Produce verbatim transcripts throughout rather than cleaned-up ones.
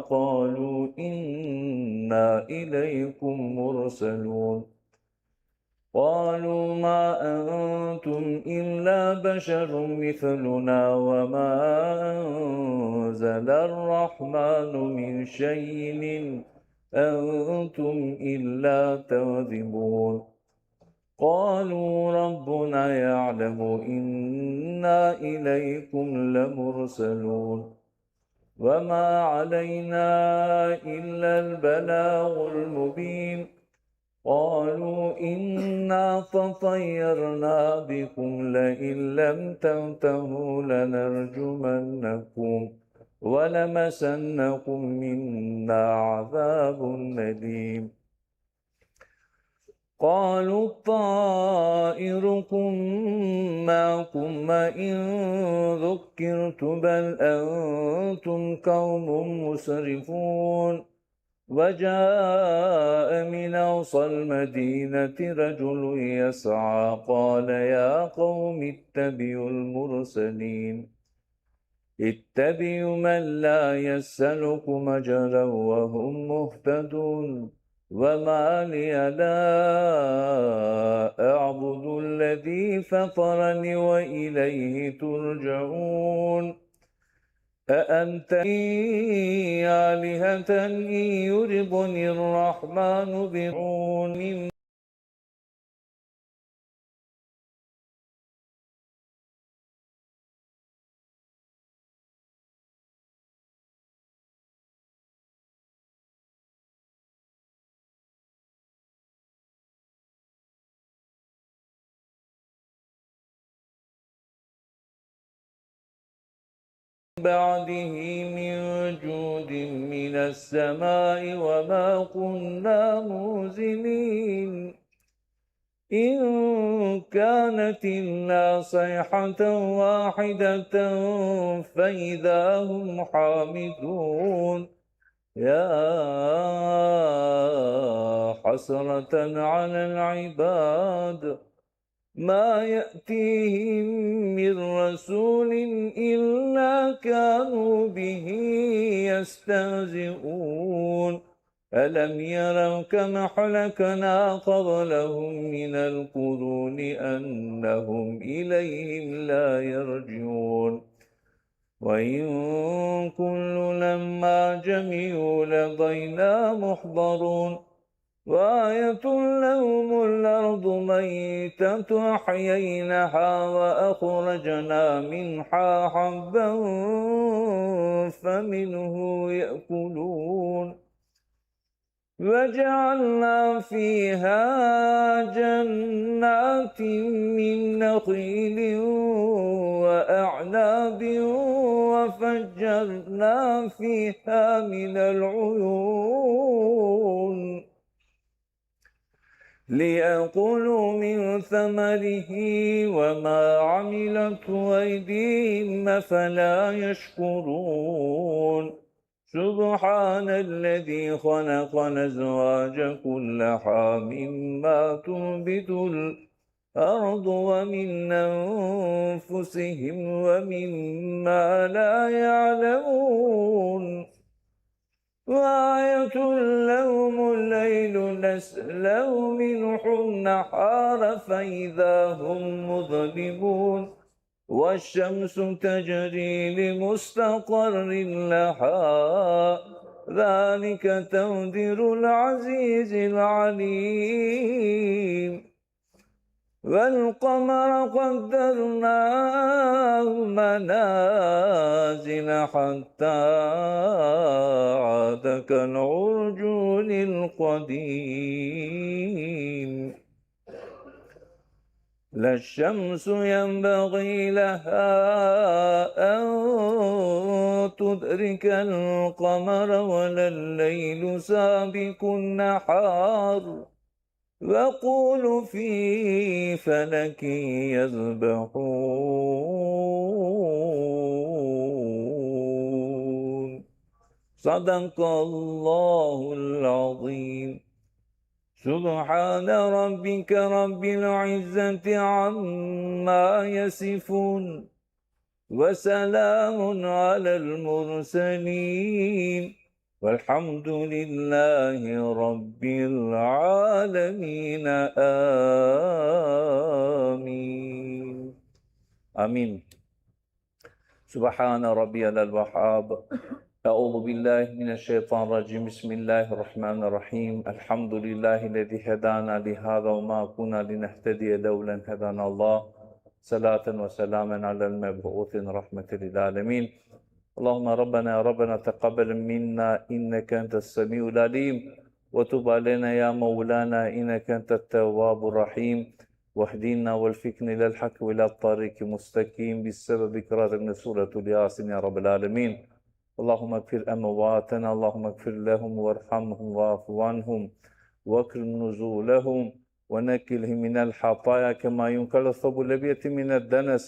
قالوا إنا إليكم مرسلون. قالوا ما أنتم إلا بشر مثلنا وما أنزل الرحمن من شيء إن أنتم إلا تكذبون. قالوا ربنا يعلم إنا إليكم لمرسلون. وما علينا إلا البلاغ المبين. قالوا إنا تطيرنا بكم لئن لم تنتهوا لنرجمنكم ولمسنكم منا عذاب أليم. قالوا طائركم معكم أئن ذكرتم بل أنتم قوم مسرفون. وجاء من أقصى المدينة رجل يسعى قال يا قوم اتبعوا المرسلين. اتبعوا من لا يسألكم أجرا وهم مهتدون. وما لي لا أعبد الذي فطرني وإليه ترجعون. أأنت لي آلهة إن يردني الرحمن بضر بعده من جند من السماء وما كنا منزلين. إن كانت إلا صيحة واحدة فإذا هم خامدون. يا حسرة على العباد ما يأتيهم من رسول إلا كانوا به يستهزئون. ألم يروا كم أهلكنا قبلهم من القرون أنهم إليهم لا يرجعون. وإن كل لما جميع لدينا محضرون. وآية لهم الأرض ميتة أحييناها وأخرجنا منها حبا فمنه يأكلون. وجعلنا فيها جنات من نخيل وأعناب وفجرنا فيها من العيون ليأكلوا من ثمره وما عملته أيديهم أفلا يشكرون. سبحان الذي خلق الأزواج كلها مما تنبت الأرض ومن أنفسهم ومما لا يعلمون. وآية لهم الليل نسلخ منه النهار فإذا هم مظلمون. والشمس تجري لمستقر لها ذلك تقدير العزيز العليم. والقمر قدرناه منازل حتى عاد كالعرجون القديم. لا الشمس ينبغي لها أن تدرك القمر ولا الليل سابق النهار وكل في فلك يسبحون. صدق الله العظيم. سبحان ربك رب العزة عما يصفون. وسلام على المرسلين. والحمد لله رب العالمين. آمين. آمين. سبحان ربي الوهاب. أعوذ بالله من الشيطان الرجيم. بسم الله الرحمن الرحيم. الحمد لله الذي هدانا لهذا وما كنا لنهتدي لولا أن هدانا الله. صلاة وسلاما على المبعوث رحمة للعالمين. اللهم ربنا يا ربنا تقبل منا إنك أنت السميع العليم، وتب علينا يا مولانا إنك أنت التواب الرحيم، واهدنا والفقنا إلى الحق وإلى الطريق المستقيم بسبب قراءة من سورة ياسين يا رب العالمين. اللهم اغفر أمواتنا، اللهم اغفر لهم وارحمهم واعف عنهم وأكرم نزولهم ونقهم من الخطايا كما ينقى الثوب الأبيض من الدنس،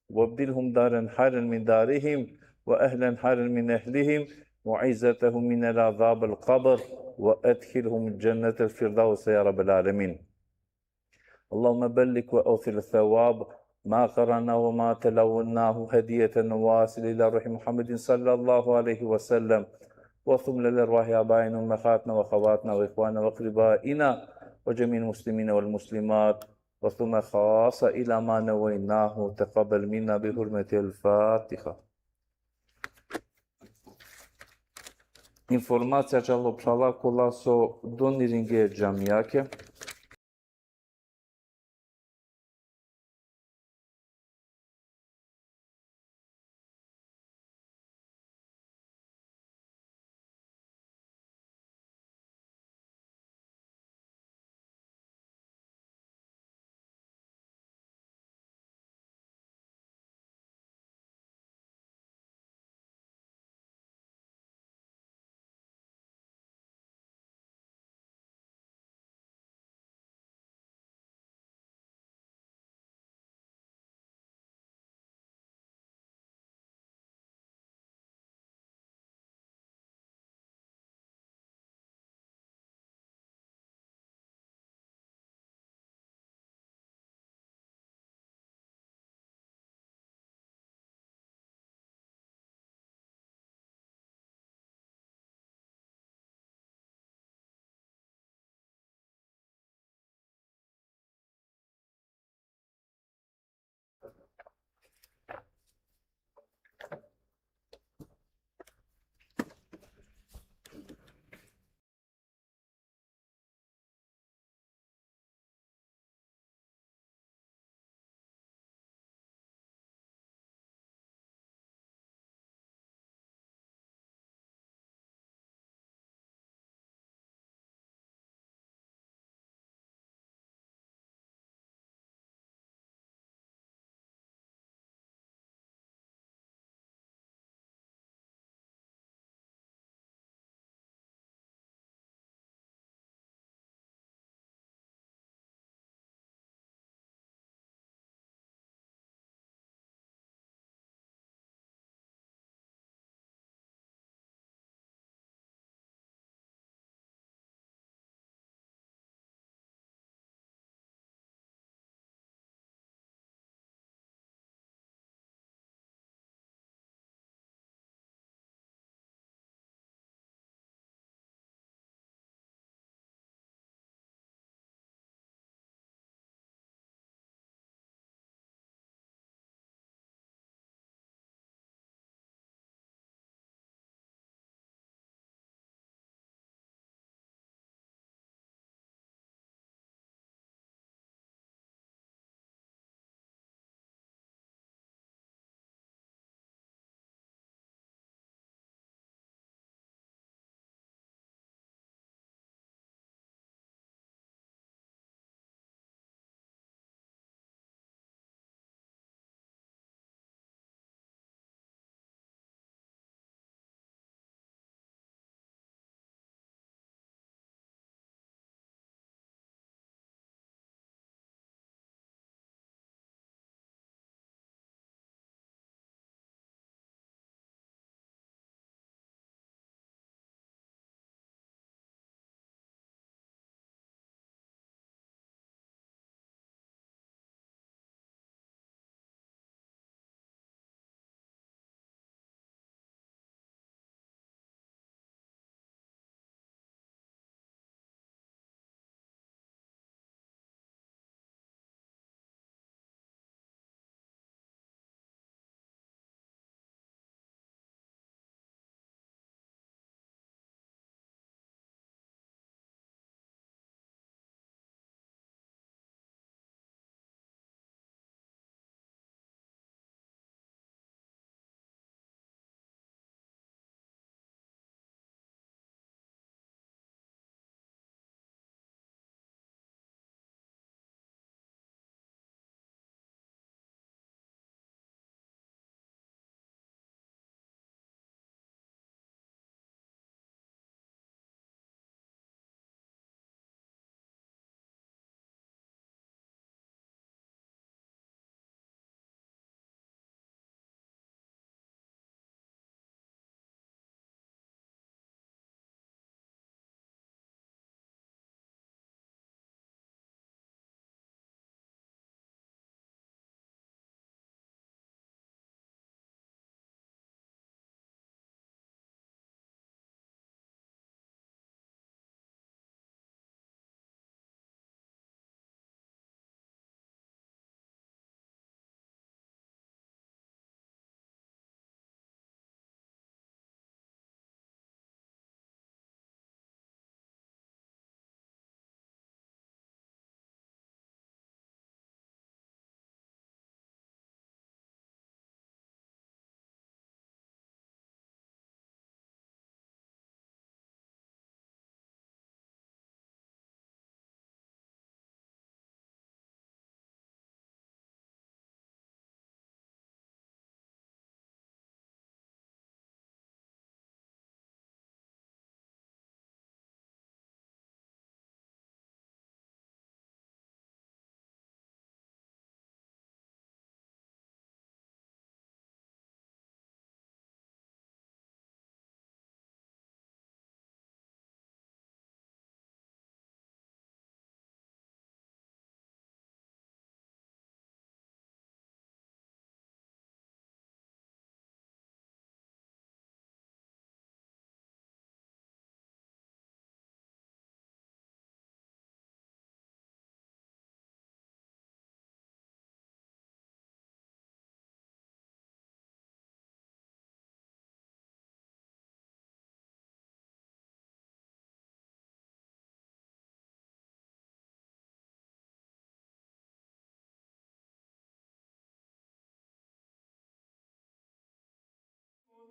وابدلهم دارا خيرا من دارهم وأهلا خيرا من أهلهم وعزتهم من العذاب القبر وأدخلهم جنة الفردوس يا رب العالمين. اللهم بلغ وأوصل الثواب ما قرأنا وما تلوناه هدية واصل إلى روح محمد صلى الله عليه وسلم، وثم لأرواح آبائنا وأمهاتنا وأخواتنا وإخواننا وأقربائنا وجميع المسلمين والمسلمات، وثم خاصة إلى ما نويناه تقبل منا بحرمة الفاتحة. Informacija, džal o phrala, kola so doniringe džamijake.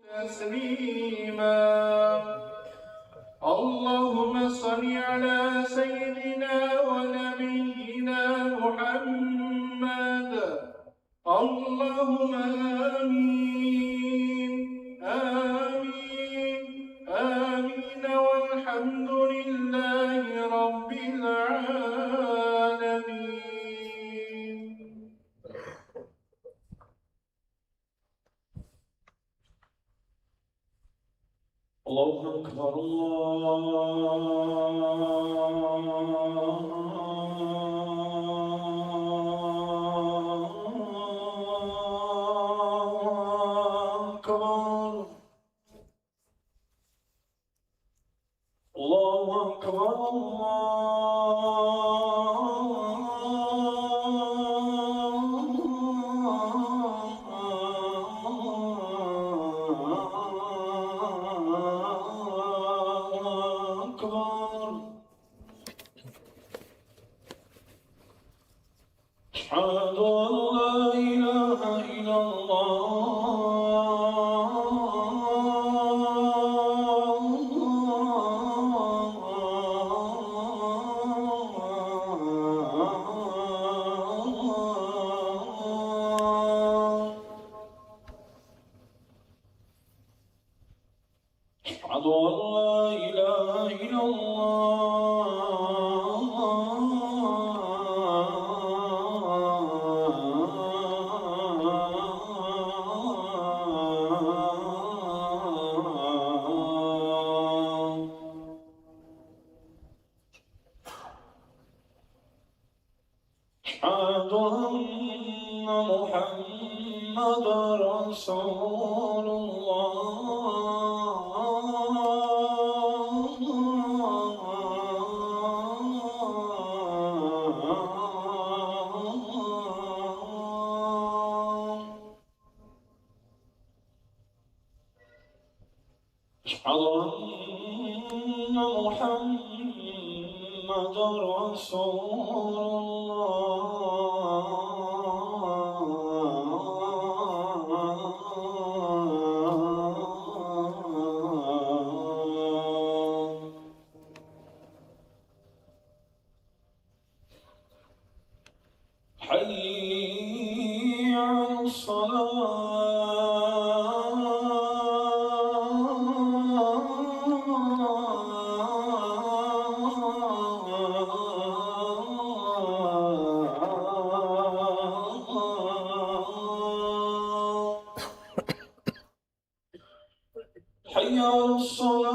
تسليما. اللهم صل على سيدنا ونبينا محمد. اللهم آمين، آمين، آمين، والحمد لله رب العالمين. الله أكبر، الله أكبر. الله أكبر، الله أكبر. أشهد أن لا إله إلا الله. أشهد أن لا إله إلا الله. أشهد أن محمدا رسول الله. أشهد أن محمدا رسول الله. حي على الصلاة. حي على الصلاة.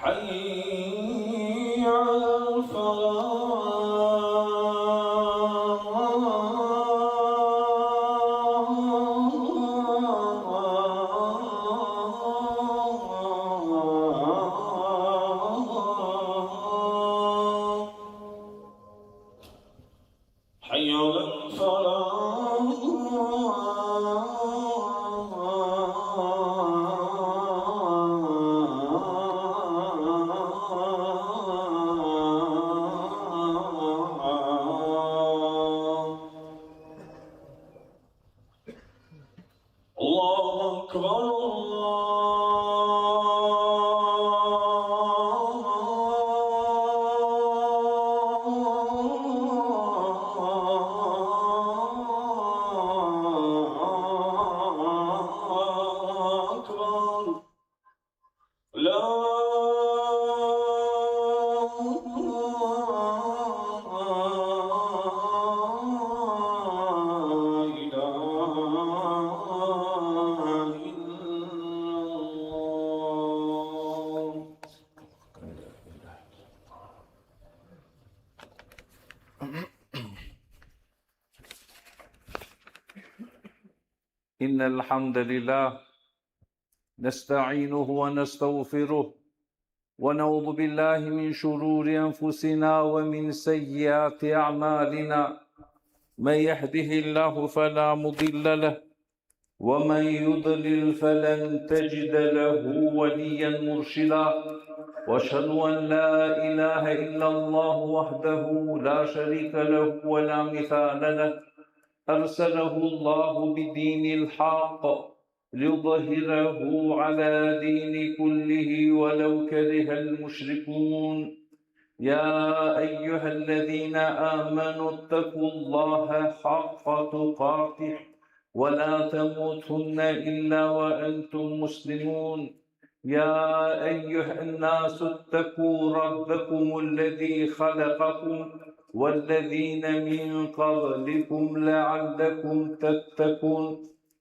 حي على الفلاح. حي على الفلاح. الله أكبر، الله أكبر. لا إله إلا الله. إن الحمد لله نستعينه ونستغفره، ونعوذ بالله من شرور أنفسنا ومن سيئات أعمالنا. من يهده الله فلا مضل له، ومن يضلل فلن تجد له وليا مرشدا. وأشهد أن لا إله إلا الله وحده لا شريك له ولا مثال له، أرسله الله بدين الحق ليظهره على دين كله ولو كره المشركون. يا أيها الذين آمنوا اتقوا الله حق تقاته ولا تموتن إلا وأنتم مسلمون. يا أيها الناس اتقوا ربكم الذي خلقكم والذين من قبلكم لعلكم تتقون.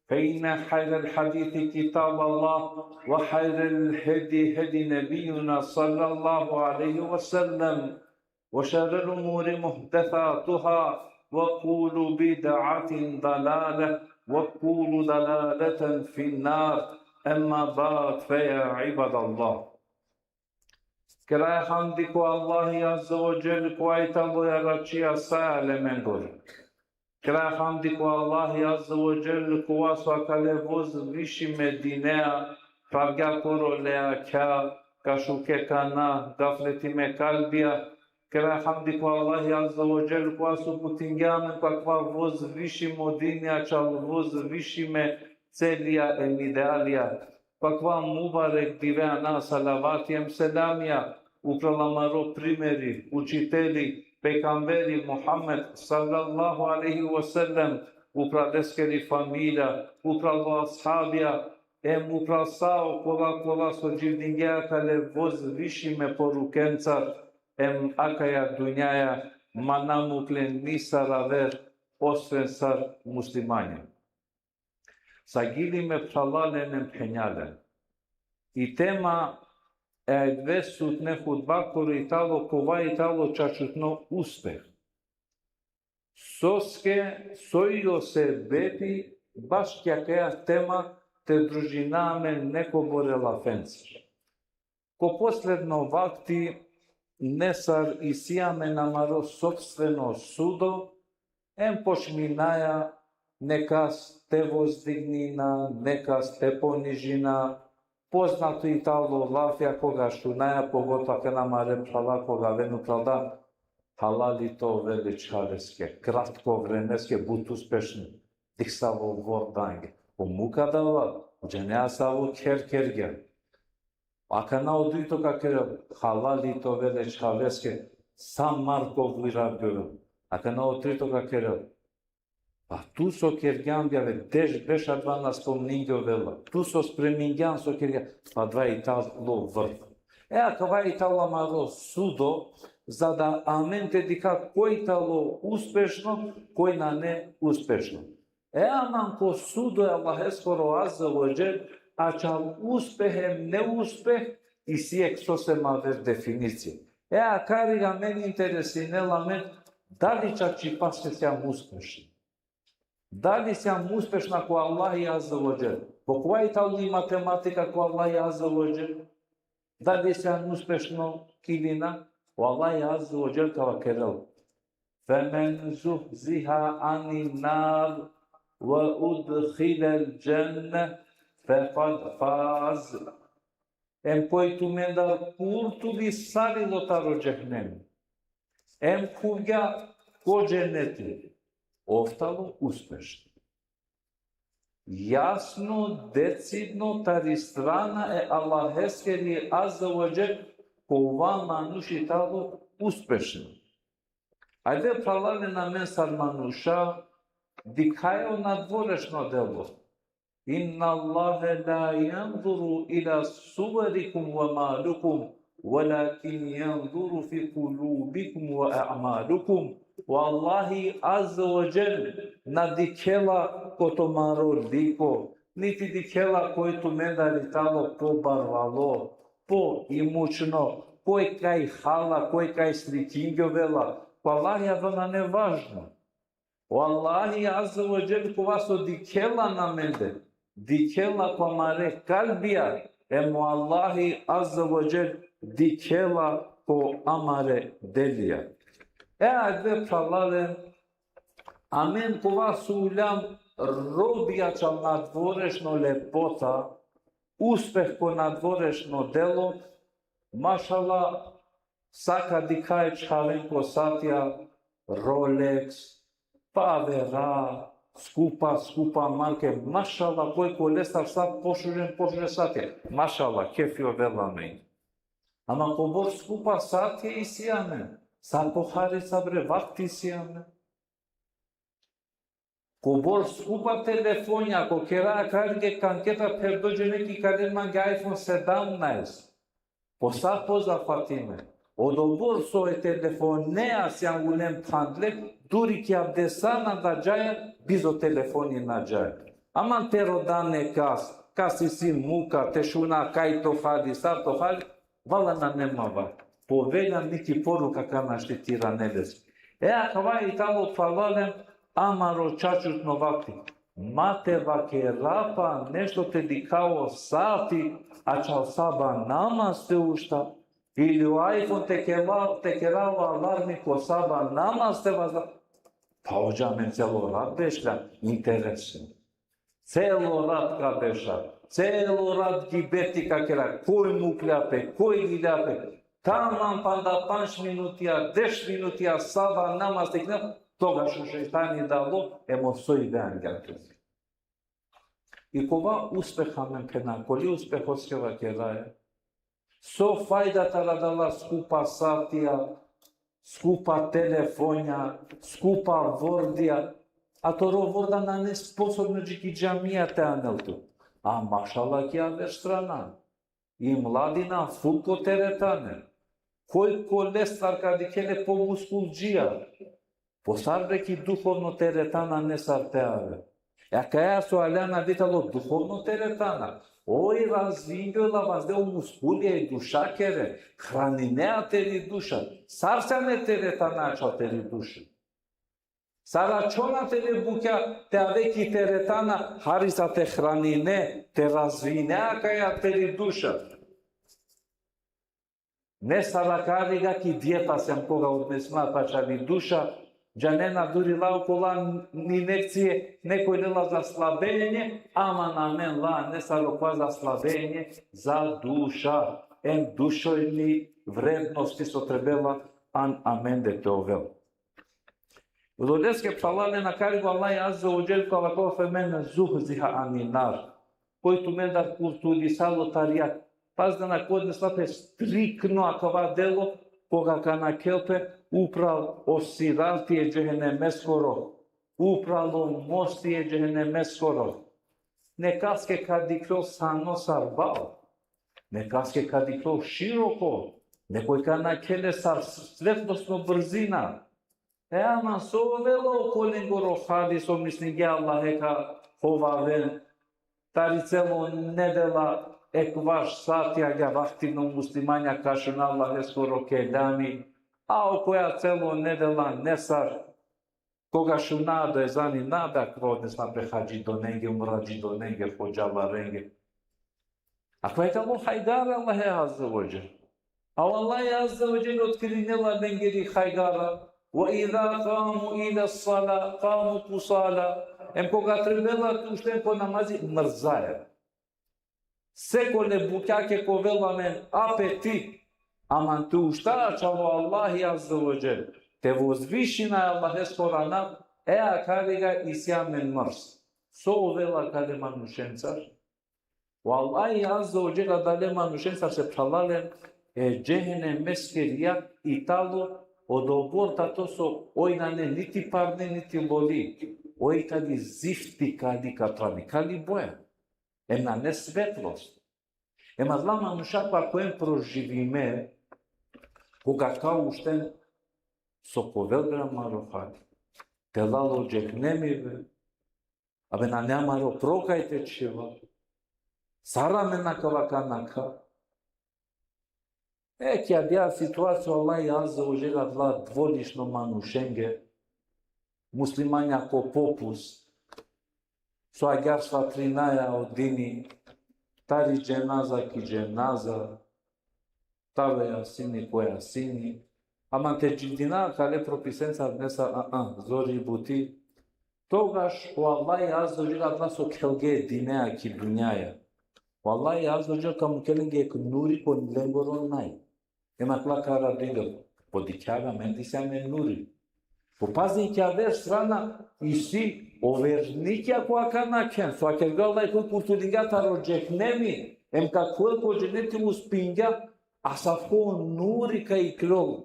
فإن خير الحديث كتاب الله، وخير الهدي هدي نبينا صلى الله عليه وسلم، وشر الأمور محدثاتها، وكل بدعة ضلالة، وكل ضلالة في النار. أما بعد، فيا عباد الله. Kera hamdi ko Allahi Azze ve Dželle, kova i tano jaračija sa alemengoro. Kera hamdi ko Allahi Azze ve Dželle, kova so akale vozvišime dinea pravgja koro leakja, ka šuke kana, gafletime kalbija. Kera hamdi ko Allahi Azze ve Dželle, kova so butingja amen ko akava vozvišimo dinea, čal vozvišime celija em idealija. Pa kova mubarek dive ana salavati em selamija upral amaro primeri, učiteli, pejgamberi Muhammed sallallahu alejhi ve sellem, upral leskeri familija, upral o ashabija, em upral sa okola kola so dživdingje akale vozvišime porukencar, em akaja dunjaja ma na mukle nisar aver, osven sar muslimanja. Sagili me phralalen em phenjalen. I tema e avdive sutne hutbakoro i tano kova i tano čačutno uspeh. Soske, soj o sebepi baš ki akaja tema te družina amen nekobore lafencar. Ko posledno vakti nesar isi amen amaro sopstveno sudo, em počminaja nekas te vozdignina, nekas te ponižina. Poznato i tano lafija koga šunaja, pogotovo akana amare phrala koga avena upral da, halali te ovel e čhaveske, kratko vremeske but uspešno. Dikh savo vordange. O muka dava, džanea savo kher kergja. Akana o dujto ka kerel, halali te ovel e čhaveske, sa marko vujravgjovela. Akana o trito ka kerel, pa tu so kergjan, bjave, deš beš adava na spomningjovela. Tu so spremingjan, so kergjan, pa adava i tano vrh. E, akava i tano amaro sudo, za da amen te dikha koj tano uspešno, koj nane uspešno. E, aman ko sudo e Allaheskoro Azze ve Dželle, ačhal uspeh em neuspeh, isi jekh sosem aver definicija. E, akari amen interesinela amen, dali čačipaske sijam uspešno. Dali sijam uspešna ko Allahi Azze ve Dželle. Po kova i tano i matematika ko Allahi Azze ve Dželle. Dali sijam uspešno ki lina, o Allahi Azze ve Dželle ka vakerel: فمن زحزح عن النار وأدخل الجنة فقد فاز. Em koj tumendar kurtuli, sarilo taro džehenemi, em khuvgja ko dženeti, ov tano uspešno. Jasno, decidno, tari strana e Allaheskeri Azze ve Dželle, kova manuš i tano uspešno. Ajde, phralalen, amen sar manuša, dikhaja o nadvorešno delo. إن الله لا ينظر إلى صوركم وأموالكم ولكن ينظر في قلوبكم وأعمالكم. O Allahi Azze ve Dželle na dikhela ko tumaro liko, niti dikhela koj tumendar i tano pobarvalo, poimućno, koj kaj hala, koj kaj slikingjovela. Ko Allahi adava nane važno. O Allahi Azze ve Dželle kova so dikhela na amende, dikhela ko amare kalbija, em o Allahi Azze ve Dželle dikhela ko amare delija. E, ajde, phralalen, Amen kova so uljam robi ačhal nadvorešno lepota, uspeh ko nadvorešno delo, mašala, sa ka dikha e čhaven ko satja, Rolex, pa avera, skupa, skupa marke, mašala, koj kolestar sa pošužen, pošužen satja. Mašala, kefi ovela amen. Ama kobor skupa satja isi amen, sa poharica bre vakti isi amen. Kobor skupa telefonja, ko kera karge kanketa pherdo džene ki kalen mange iPhone sedamnaest. Po sa pozafatime. Odobor so e telefonea sian ulen phandle, duri ki avdesana da džaja, bizo telefoni na džaja. Aman te rodan nekas, kas isi muka, te šuna kaj to hali, sar to hali, vala nane ma va. Povelja niti poruka ka našti te irane leske. E akava i tano, phralalen, amaro čačutno vakti. Ma te vakera pa nešto te dikha o sati, ačhal saba namaz te ušta, ili o iPhone te kera, te kera o alarmi ko saba namaz te vaza. Pa odža, amen celo rat bešlja, interesno. Celo rat ka beša, celo rat gibeti ka kera, koj muklja pe, koj lilja pe. Tamam panda pandž minutija, deš minutija saba namaz te kera, togaš o šejtani dalo, em o soj ve angja. I kova uspeh amen phena, koli uspeh oskeva keraja? So fajda taro adala skupa satija, skupa telefonja, skupa vordija, a toro vorda nane sposobno dži ki džamija te anel tut. A mašala ki aver strana. I mladina full ko teretane. Koj kolestar ka dikhel le po muskuldžija. Po sar bre ki duhovno teretana nesar te ave. E akaja so aljana vi tano duhovno teretana. Oj razvingjola vazde o muskulja i dušakere, hraninea teri duša. Sar sian e teretana ačhal teri duša. Sar ačhona teri bukja te ave ki teretana, harica te hranine, te razvine akaja teri duša. Nesar akariga ki dijeta sian, koga odnesna pa ačhali duša, džanena, duri la okola injekcije, nekoj lela za slabenje, ama amen la nesar okova za slabenje, za duša, em dušojni vrednosti so trebela an amende te ovel. Odoleske, phralalen, akariga o Allah azze ve dželle ka vakol: "Femen zuhziha anin nar." Koj tumendar kurtulisalo tari jag. Pazinen, ako odnesla pe striktno akava delo, koga ka nakhel pe upral o sirati e džehenemeskoro, upral o mosti e džehenemeskoro. Nekaske ka dikhel sano sar bal, nekaske ka dikhel široko, nekoj ka nakhel le sar svetlosno brzina. E, ama so ovela okolengoro hali, so mislingje Allahe ka hovaven, tari celo nedela ekvaš satja agjaar vaktino muslimanja ka šuna Allaheskoro kelami, a okoja celo nedela nesar, koga šuna do ezani, na da kvo nesna pe hadžidonenge, umradžidonenge, hodžalarenge. Akava i tano hajgara Allahe azze ve dželle. A o Allah azze ve dželle otkrinela lengeri hajgara: "Ve iza kamu ila sala, kamu kusala." Em koga trebela te ušten ko namazi, mrzaja. Sekole bukjake ka ovel amen apeti, ama te ušta ačhal o Allahi azze ve dželle, te vozvišina e Allaheskoro anav, e akariga isi amen mrs. So ovela akale manušencar? O Allahi azze ve dželle adale manušencar, se phralalen, e džehenemeskeri jag i tano odobor tato so oj nane niti parni, niti loli. Oj tani zifti kali, ka tani kali boja. Em nane svetlost. Em adala manuša kova ka oven proživime, koga ka ušten, so ka ovel bre amaro hali? Te lal o džehenemi bre. Abe nane amaro prokaj te čhiva. Sar amen akava ka nakha? E, ki adaja situacija o Allah azze ve dželle adala dvolično manušenge, muslimanja ko popust, so agjaar svatrinaja o dini, tari dženaza ki dženaza, taro jasini ko jasini, ama te dživdina akale propisencar nesar, a, a, zori buti, Togaš o Allahi Azze ve Dželle adala so khelge e dinea ki dunjaja. O Allahi Azze ve Dželle ka mukel lenge jekh nuri ko lengoro naj. Em akala ka radujel. Po dikhava, amen disjam e nuri. Po pazi, ki aver strana isi o vernikja kola ka nakhen. So akergja o Allahi, koj kurtulingja taro džehenemi, em ka khuvel ko dženeti, uspingja, asavko nuri ka iklol.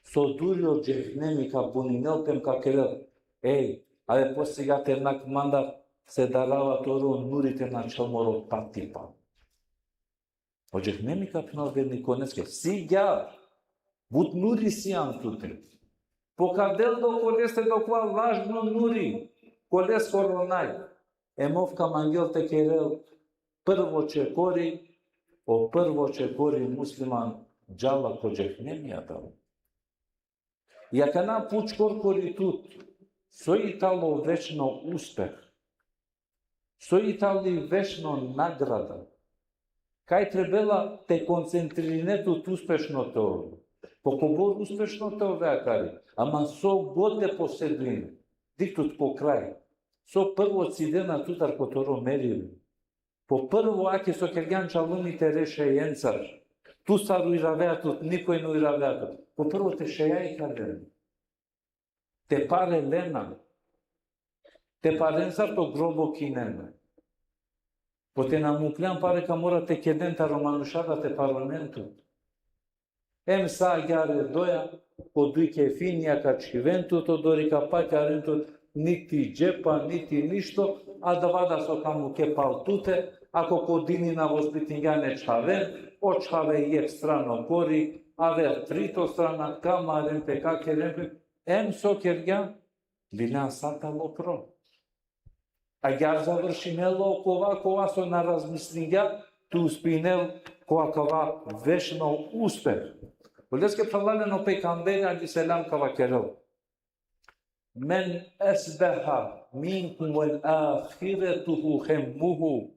So duri o džehenemi ka buninel pe em ka kerel: Ej, ave postigja te nakh mandar, se darava toro nuri te na čhel moro patipa. O džehenemi ka phenel vernikoneske: Si agjaar, but nuri sijam tute. Po ka del do koleste do kova lažno nuri, koleskoro naj. Em ov ka mangel te kerel prvo čekori, o prvo čekori musliman džala ko džehenemi adava. I akana puč korkori tut, so i tano večno uspeh? So i tano večno nagrada? Kaj trebela te koncentririne tut uspešno te ove? Po kobor uspešno te ove akari, ama so god te posedujine, dikh tut po kraj. So prvo cidena tutar ko toro merilo. Po prvo ake so kergjan čalumi tere šejencar. Tu sar ujravea tut, nikoj na ujravea tut. Po prvo te šeja i ka len. Te pare lena. Te parencar to grobo kinena. Po te na mukljan pare ka mora te keden taro manuša da te paronen tut. Em sa agjaar e doja, ko duj kefinja ka čhiven tut, odori ka pakjaren tut, niti džepa, niti ništo, adava da so ka muke pal tute, ako ko dini na vospitingjan e čhaven, o čhave jekh strano kori, aver trito strana, ka maren pe, ka keren pe, em so kergja, liljan sa tano pro. Agjaar završinela okova, kova so na razmislingja te uspinel ko akava večno uspeh. Oleske phralalen o pejgamberi alejhi selam ka vakerel: Men esbeha minkum vel ahiretuhu hemmuhu,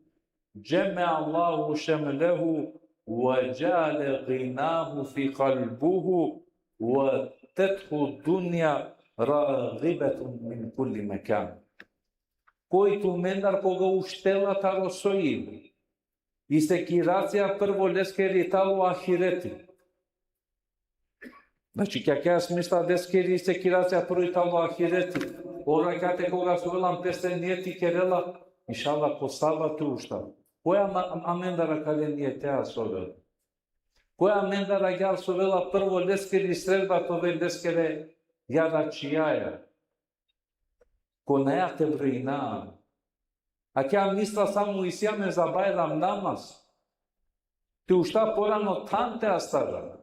džemea Allahu šemlehu, ve džale ginahu fi kalbuhu, ve tethu dunja ragibetun min kulli mekan. Koj tumendar koga uštela taro sojibe, i sekiracija prvo leskeri tano ahireti. Znači, ki akaja smisla leskeri sekiracija prvo i tano ahireti. Ora kate koga sovela, peste nijeti kerela, inšallah, ko saba te ušta. Koja ma-, amendar akale nijetea sovela? Koja amendar agjaar sovela prvo leskeri sredba te ovel leskere jaračijaja? Ko naja te brojina. Akaja misla samo isi amen za Bajram namaz. Te ušta porano than te astara.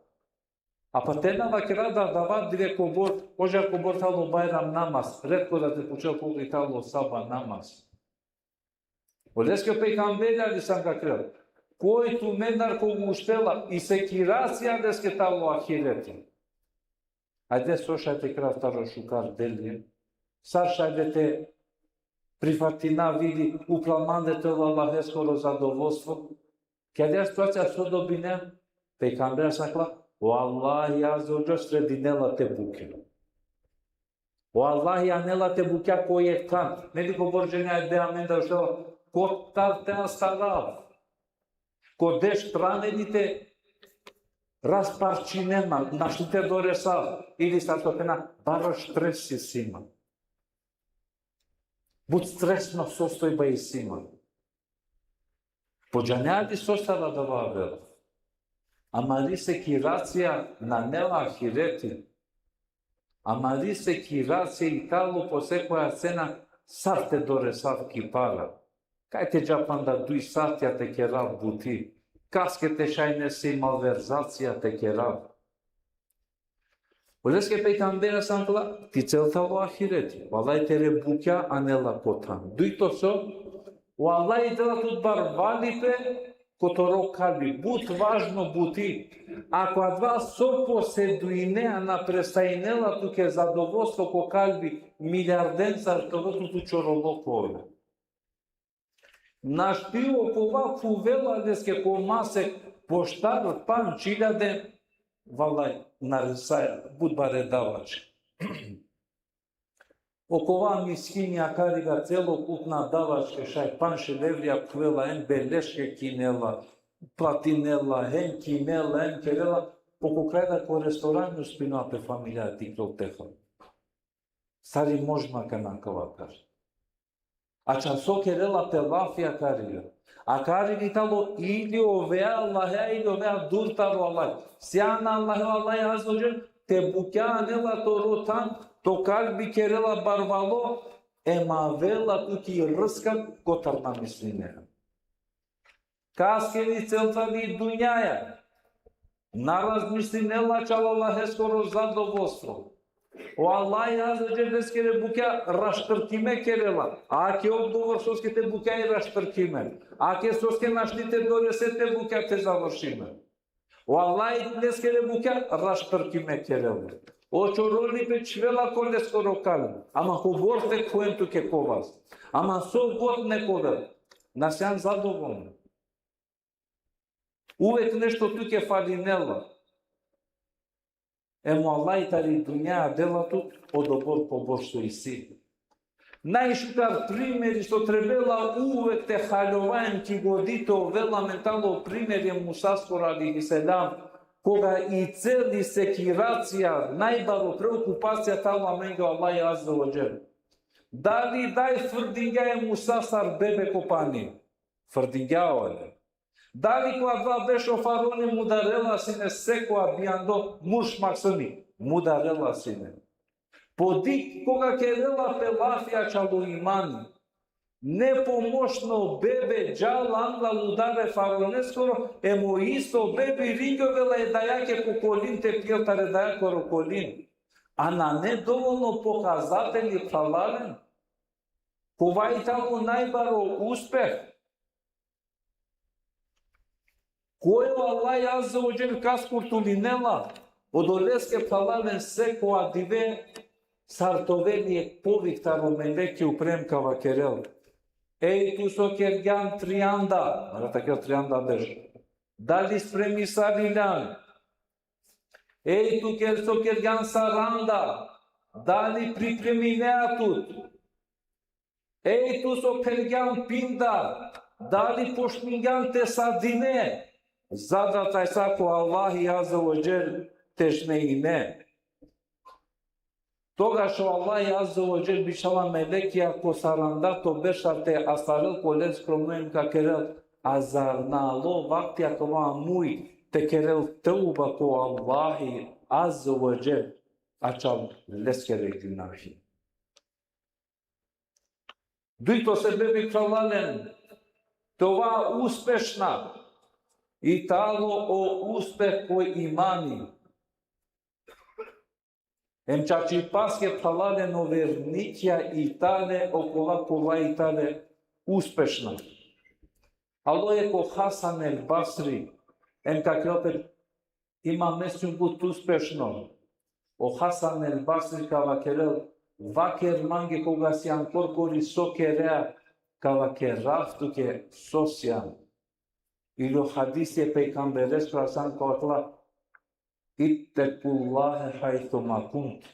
A pa te na vakera da adava dive kobor, ožar kobor tano Bajram namaz, retko da te pučel koga i tano saba namaz. Oleske pejgamberi alejhi selam ka vakerel: Koj tumendar koga uštela, i sekiracija leske tano ahireti. Ajde, so šaj te kerav taro šukar delje, sar šaj te prifatina vidi, upral mande te ovel Allaheskoro zadovoljstvo. Ki adaja situacija so dobine? Pejgamberi alejhi selam: O Allahi Azze ve Dželle sredinela te bukja. O Allahi anela te bukja ko jekh than. Neli kobor džene: Ajde, amendar uštela. Kotar te astarav? Ko deš strane li te rasparčinena, našti te doresav, ili sar so phena, baro stresi si ma. But stresno sostojba isi ma. Po džanea li sostar adava avela? Amari sekiracija nane o ahireti. Amari sekiracija i tano po sekoja cena sar te doresav ki para. Kaj te dža panda duj satja te kerav buti. Kaske te šaj nesi malverzacija te kerav. Oleske pejgamberi alejhi selam vakerela: Ti cel tano ahireti. Vallahi tere bukja anela ko than. Dujto so, vallahi dela tut barvalipe ko toro kalbi. But važno buti. Ako adava so posedujne na presajnela tuke zadovoljstvo ko kalbi, milijardencar te ove, tu, tu čorolo ka ove. Našti okova khuvela leske ko masek po štar pandž iljade, vallahi, naresaja, but bare davač. Okova miskini akariga celokupna davačke šaj panšel evrija khuvela, em beleške kinela, platinela, hem kinela, hem kerela, po ko kraj da ko restoran uspinela pe familija te iklol te hal. Sar i možno akana kava kar. Ača so kerela pe lafi akariga. Akariga i tano ili ovea Allahea, ili ovea dur taro Allah. Sian Allahea, Allah azze ve dželle, te bukja anela toro than, to kalbi kerela barvalo, em avela tuke i rska kotar na mislinea. Kaske licel tani dunjaja. Na razmislinela ačhal Allaheskoro zadovolstvo. O Allah azze ve dželle leskere bukja raštrkime kerela. Ake odgovor soske te bukja i raštrkime. Ake soske našti te dorese te bukja te završime. O Allah leskere bukja raštrkime kerela. O čorolipe čhivela ko leskoro kalbi. Ama kobor te khuven tuke ko vas. Ama so god nek ovel. Na sian zadovolno. Uvek nešto tuke falinela. Em o Allah tari dunja dela tut odobor kobor so isi. Najšukar primeri so trebela uvek te haljovaja em ki godi te ovela amen tano primeri e Musaskoro alejhi selam, koga i celi sekiracija, najbaro preokupacija tano amenge o Allah azze ve dželle. Dali daj frdingja e Musa sar bebe ko pani? Frdingja ole. Dali ko adava berš o faraoni mudarela sine sekoja bijando murš maksumi? Mudarela sine. Po dikh koga kerela pe lafi ačhal o imani. Nepomoćno bebe džala anglal udar e faraoneskoro, em o isto bebi ringjovela e dajake ko kolin te pijel taro e dajakoro kolin. A nane dovolno pokazateli, phralalen? Kova i tano najbaro uspeh? Koj o Allah azze ve dželle kas kurtulinela? Odoleske, phralalen, sekova dive sar te ovel jekh povik taro meleki upre em ka vakerel: Ej tu so kergjan trianda, mora te kerel trianda berš. Dali spremisavingjan? Ej tu ker so kergjan saranda, dali pripreminea tut? Ej tu so phergjan pinda, dali počmingjan te sadine? Za da tajsa ko Allahi azze ve dželle te žnejine. Togaš o Allahi azze ve dželle bičhala melekija ko sarandato berš te astarel ko leskoro mlo em ka kerel: A zar na alo vakti akava muj te kerel teuba ko Allahi azze ve dželle ačhal leskere gunahi? Dujto sebepi, phralalen, te ova uspešna i tano o uspeh ko imani. Em čačipaske, phralalen, o vernikija i tane okola kola i tane uspešna. Alo jekh o Hasan el Basri, em ka kerel pe: Imam, me sijum but uspešno. O Hasan el Basri ka vakerel: Vaker mange koga sian korkori so kerea. Ka vakerav tuke so sian. Ili o hadisi e pejgambereskoro, Hasan ka vakerel: Ittekullahe hajthu ma kunt.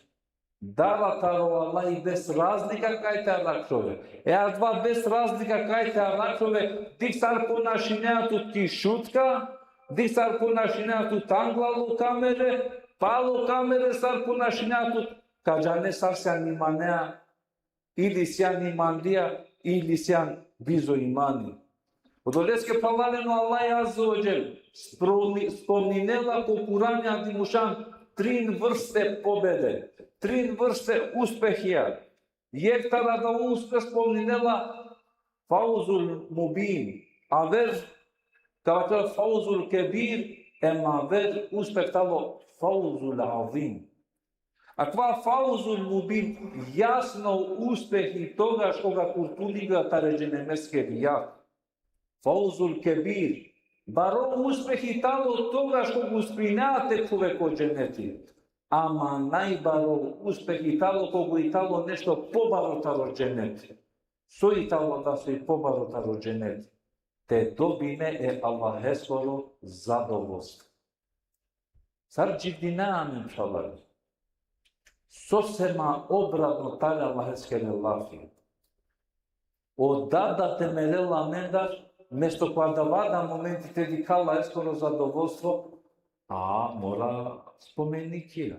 Dara taro Allahi bez razlika kaj te arakhljove. E adava bez razlika kaj te arakhljove, dikh sar ponašinea tut ki Šutka, dikh sar ponašinea tut anglal o kamere, palo kamere sar ponašinea tut, ka džane sar sian imanea, ili sian imanlija, ili sian bizo imani. Odoleske, phralalen, o Allah azze ve dželle spomni-, spomninela ko Kur'ani adi mušan trin vrste pobede, trin vrste uspehija. Jekh taro adava uspeh spomninela fauzul mubin, aver ka vakerel fauzul kebir, em aver uspeh tano fauzul azim. Akava fauzul mubin, jasno uspehi togaš koga kurtulinga taro dženemeskeri jag. Fauzul kebir, baro uspehi tano togaš koga uspinea te khuve ko dženeti. Ama najbaro uspehi tano koga i tano nešto pobaro taro dženeti. So i tano da so i pobaro taro dženeti? Te dobine e Allaheskoro zadovolstvo. Sar dživdinea amen, phralalen? Sosema obratno tari Allaheskere lafi. O dad da te merel amendar, mesto ko adava da momenti te dikha Allaheskoro zadovolstvo, a, mora spomenikija.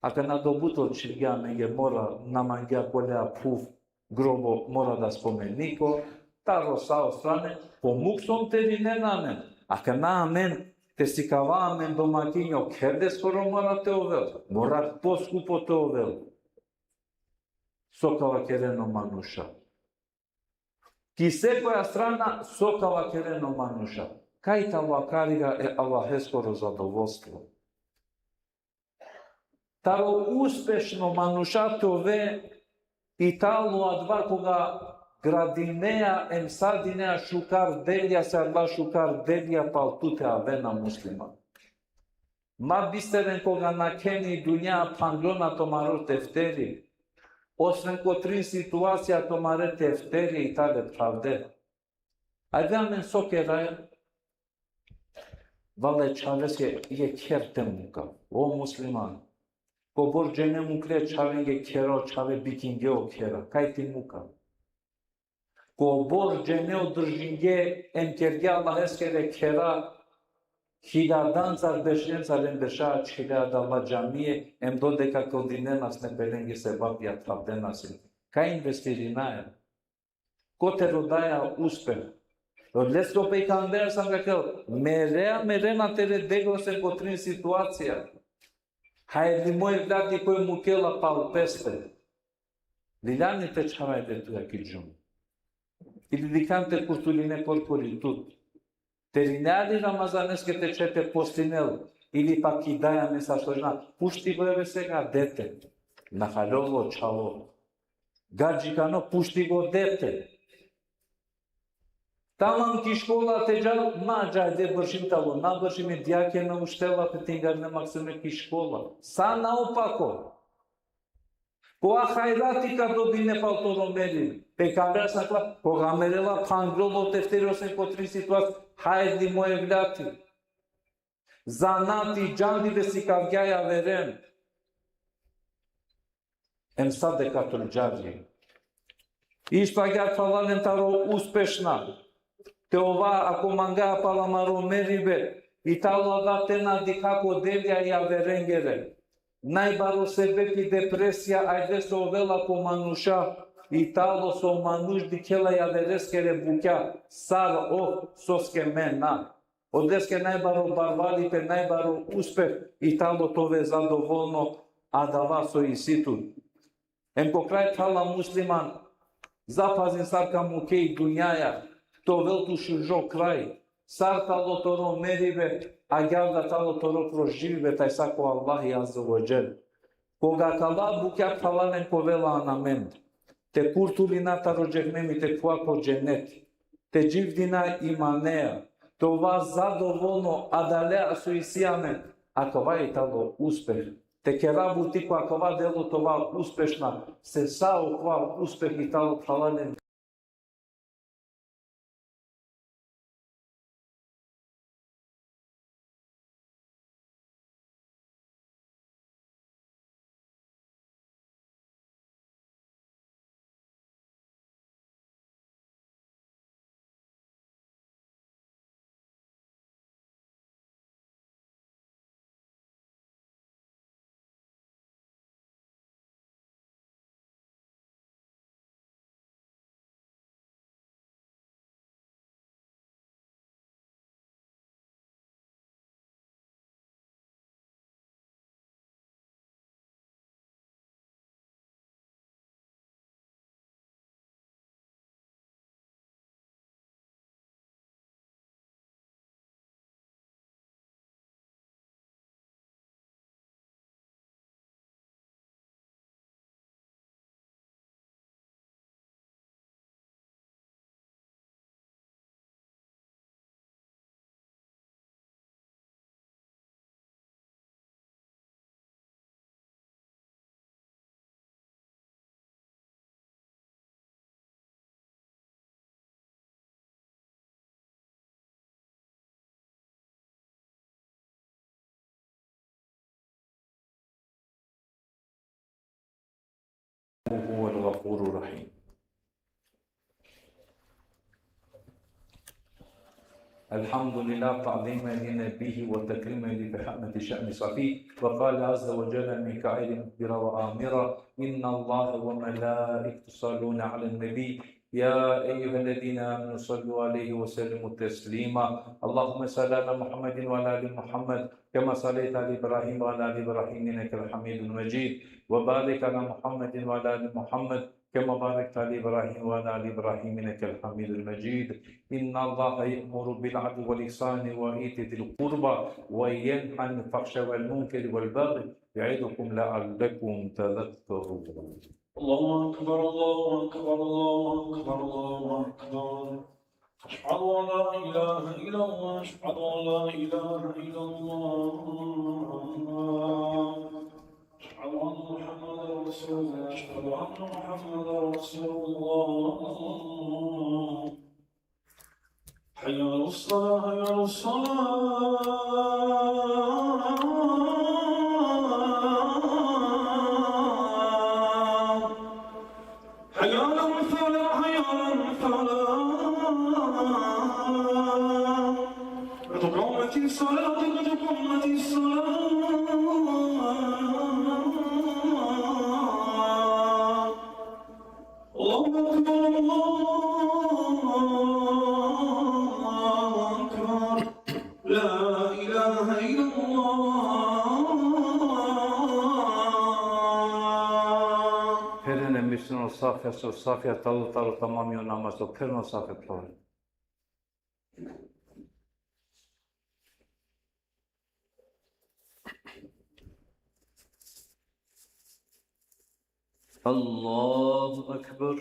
Akana do but čhivgja amenge, mora, na mangja kolea phuv, grobo, mora da spomeniko, taro sa o strane, pomuk so terinen amen. Akana amen te sikava amen domakinjo, kher deskoro mora te ovel, mora poskupo te ovel. So ka vakeren o manuša. Ki sekoja strana, so ka vakeren o manuša. Kaj tano akariga e Allaheskoro zadovolstvo. Taro uspešno manuša te ove i tano adava koga gradinea em sarinea šukar delja, sar adala šukar delja pal tute avena, musliman. Ma bisteren koga nakhena i dunja, phanglona tumaro tefteri. Osven ko trin situacija tumare tefteri i tale phravde. Ajde amen so keraja. Vallahi čhaveske jekh kher te muka. O musliman. Kobor džene mukle čhavenge khera, čhave bikingje o khera. Kaj te muka? Kobor džene održingje em kergje Allaheskere khera, hiljadancar bešencar em beša čhile adala džamije, em dodeka kldinena sine pe lenge sebapi, phravdena sine. Kaj investirinaja? Kote rodaja uspeh? Odoleske o pejgamber sam vakerel: mere, mere na tere delja, osven ko trin situacija. Hajrli mo evladi koj mukela pal peste. Liljani te čhave te tuja ki džum. Ili dikhan te kurtuline korkori tut. Te irine li Ramazaneske te čhe te postinel, ili pak i daja me sa složna, pušti go eve sega dete. Na haljovo čhavo. Gadžikano, pušti go dete. Tamam ki škola te džal, ma džal, de bršim talo, na bršim, i dajake na uštela pe te ingarine maksume ki škola. Sa naopako. Kova hajrati ka dobine pal toro meribe? Pejgamber sa kla, koga merela, phanglol o tefteri, osven ko trin situacija, hajrli mo evladi. Zanati, džandibe sikavgja javeren. Em sadekatul džarije. Isto agjaar, phralalen, taro uspešna te ova, ako mangaja pal amaro meribe, i talo adava te na dikha ko delja javerengere. Najbaro sebepi depresija, ajde, so ovela ko manuša, i talo so manuš dikhela javereskere bukja, sar ov, soske me na. Odoleske najbaro barvalipe, najbaro uspeh i talo te ove zadovolno adava so isi tut. Em ko kraj, phrala musliman, zapazin sar ka muke i dunjaja, te ovel tut šužo kraj, sar talo toro meribe, agjaar da talo toro proživibe tajsa ko Allahi Azze ve Dželle. Koga akala bukja, phralalen, ka ovela anamend, te kurtulina taro džehenemi, te khuva ko dženet, te dživdina imanea, te ova zadovolno adalea so isi amen, akava i talo uspeh. Te kera buti ko akava delo te ova uspešna, se sa okova uspeh i talo, phralalen. هو الغفور الرحيم. الحمد لله تعظيما لنبيه وتكريما لبحمد شأن صفيه. وقال عز وجل من قائل مخبرا وآمرا: إن الله وملائكته يصلون على النبي، يا أيها الذين آمنوا صلوا عليه وسلموا تسليما. اللهم صل على محمد وعلى آل محمد كما صليت على إبراهيم وعلى آل إبراهيم إنك حميد مجيد. وبارك على محمد وعلى آل محمد كما باركت على إبراهيم وعلى آل إبراهيم إنك حميد مجيد. إن الله يأمر بالعدل والإحسان وإيتاء ذي القربى وينهى عن الفحشاء والمنكر والبغي يعظكم لعلكم تذكرون. الله أكبر، الله أكبر، الله أكبر، الله أكبر. أشهد أن لا إله إلا الله، أشهد أن لا إله إلا الله. أشهد أن محمدا رسول الله، أشهد أن محمدا رسول الله. حي على الصلاة، حي على الصلاة. حي على الفلاح، حي على الفلاح. قد قامت الصلاة، قد قامت الصلاة. الله أكبر، الله أكبر. لا إله إلا الله. Pherena misleno safja, so safja talo talo tamamio namazo, pherena safja talo. الله أكبر.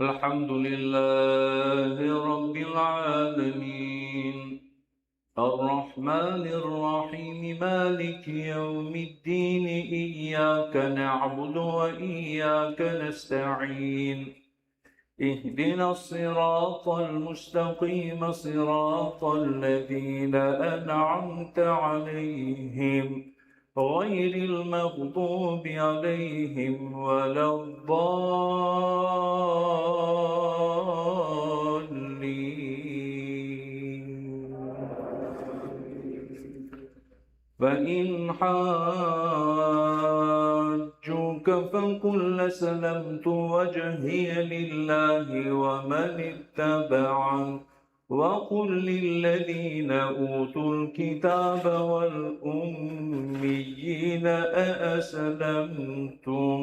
الحمد لله رب العالمين. الرحمن الرحيم. مالك يوم الدين. إياك نعبد وإياك نستعين. اهدنا الصراط المستقيم، صراط الذين أنعمت عليهم، غير المغضوب عليهم ولا الضالين. فإن حاجوك فقل أسلمت وجهي لله ومن اتبعن، وقل للذين أوتوا الكتاب والأميين أأسلمتم؟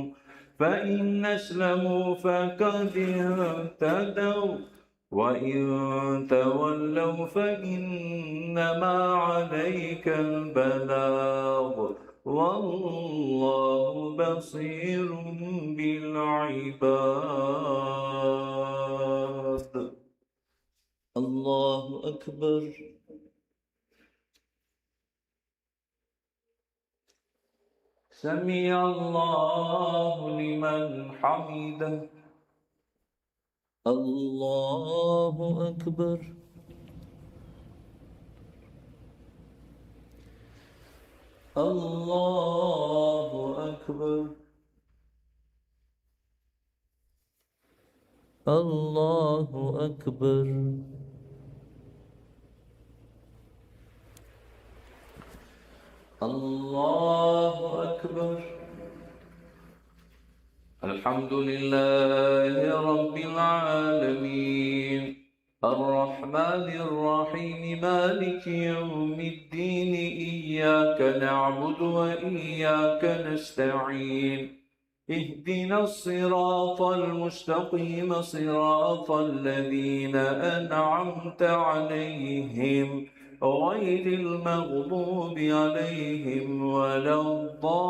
فإن أسلموا فقد اهتدوا، وإن تولوا فإنما عليك البلاغ، والله بصير بالعباد. الله أكبر. سمع الله لمن حمده. الله أكبر. الله أكبر. الله أكبر. الله أكبر. الحمد لله رب العالمين. الرحمن الرحيم. مالك يوم الدين. إياك نعبد وإياك نستعين. اهدنا الصراط المستقيم، صراط الذين أنعمت عليهم، غير المغضوب عليهم ولا الضالين.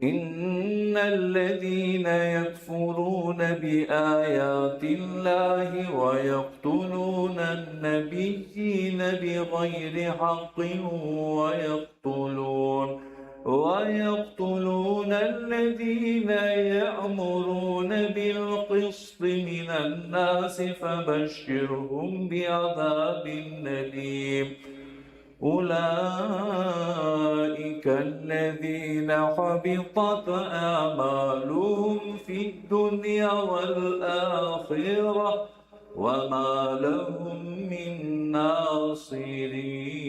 إن الذين يكفرون بآيات الله ويقتلون النبيين بغير حق ويقتلون ويقتلون الذين يأمرون بالقسط من الناس فبشرهم بعذاب أليم. أولئك الذين حبطت أعمالهم في الدنيا والآخرة وما لهم من ناصرين.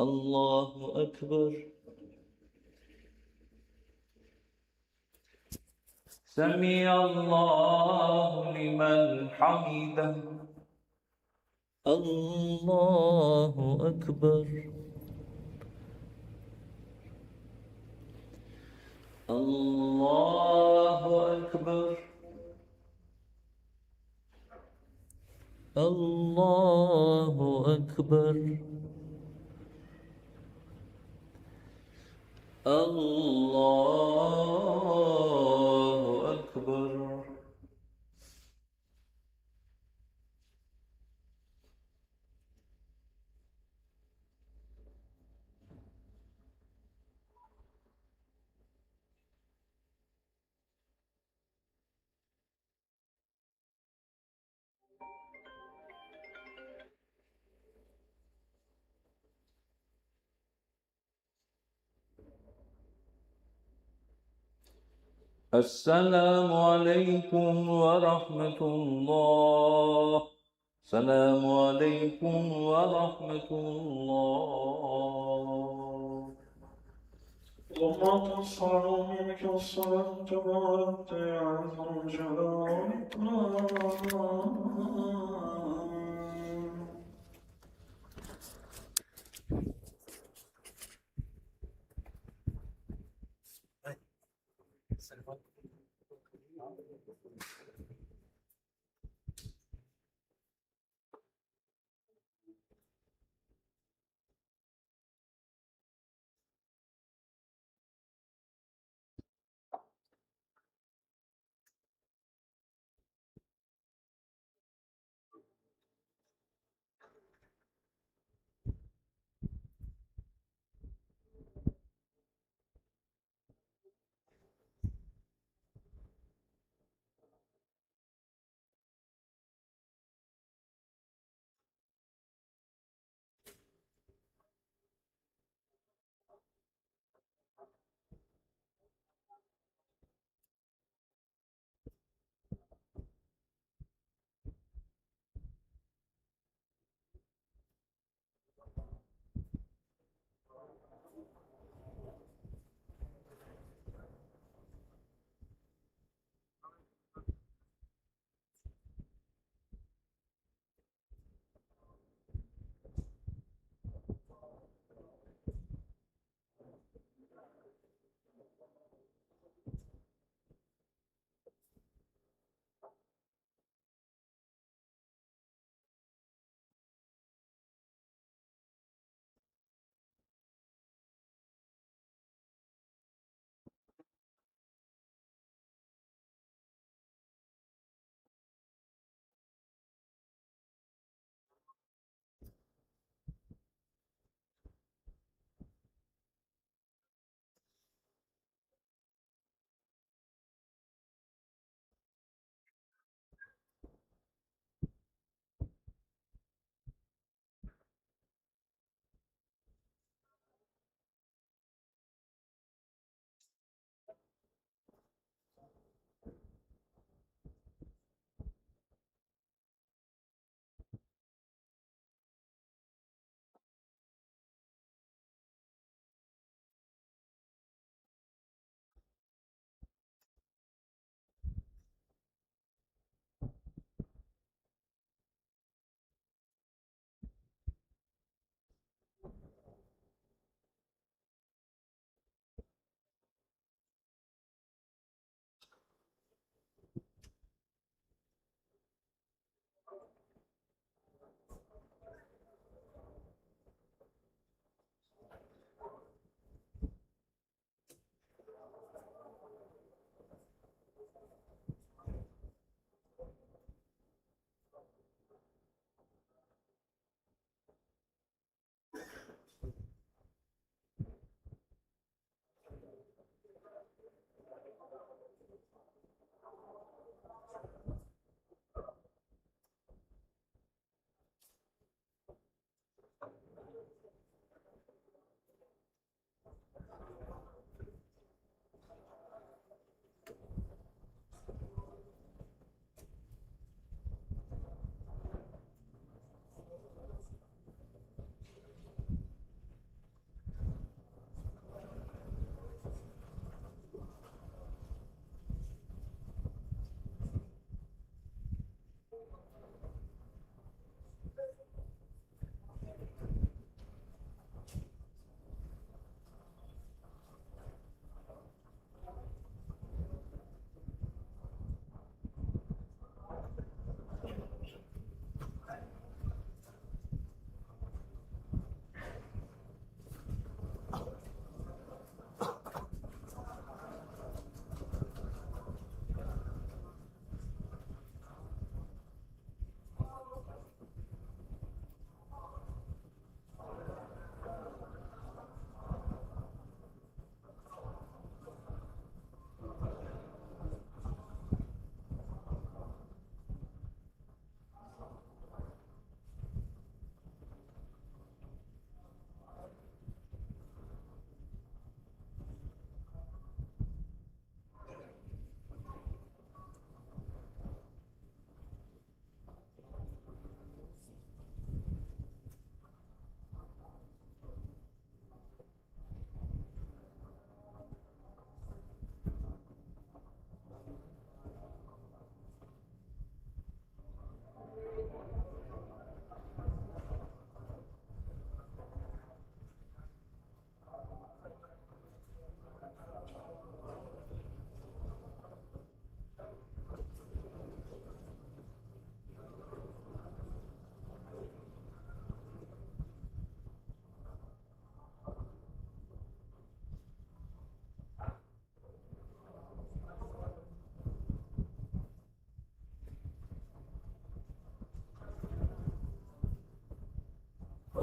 الله أكبر. سمع الله لمن حمده. الله أكبر. الله أكبر. الله أكبر. الله أكبر. السلام عليكم ورحمة الله. السلام عليكم ورحمة الله. اللهم أنت السلام ومنك السلام تباركت يا ذا الجلال والإكرام.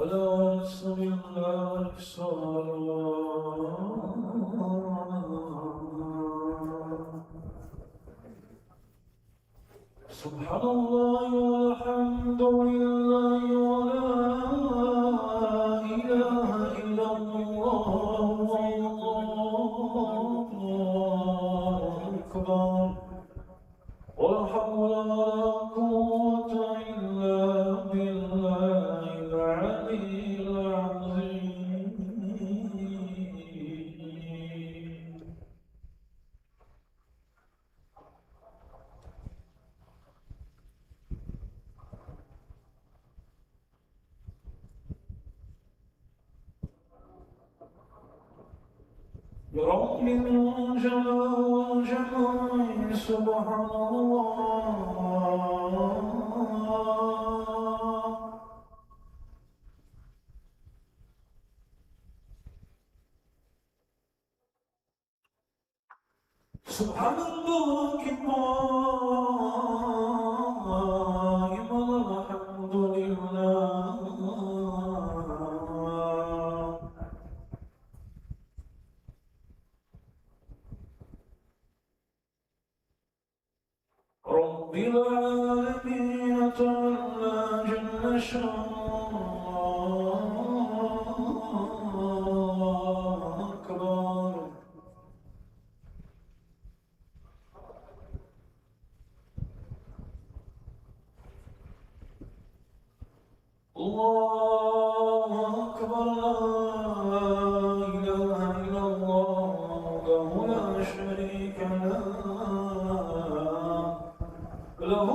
العصر، العصر. سبحان الله والحمد لله ولا إله إلا الله، والله أكبر. ولا حول ولا قوة إلا بالله العلي العظيم. رب الجلال والجمال، سبحان الله. سبحان الله، الحمد لله. رب العالمين، تعالى جل شأنه. الله أكبر. الله أكبر، لا إله إلا الله وحده لا شريك له، له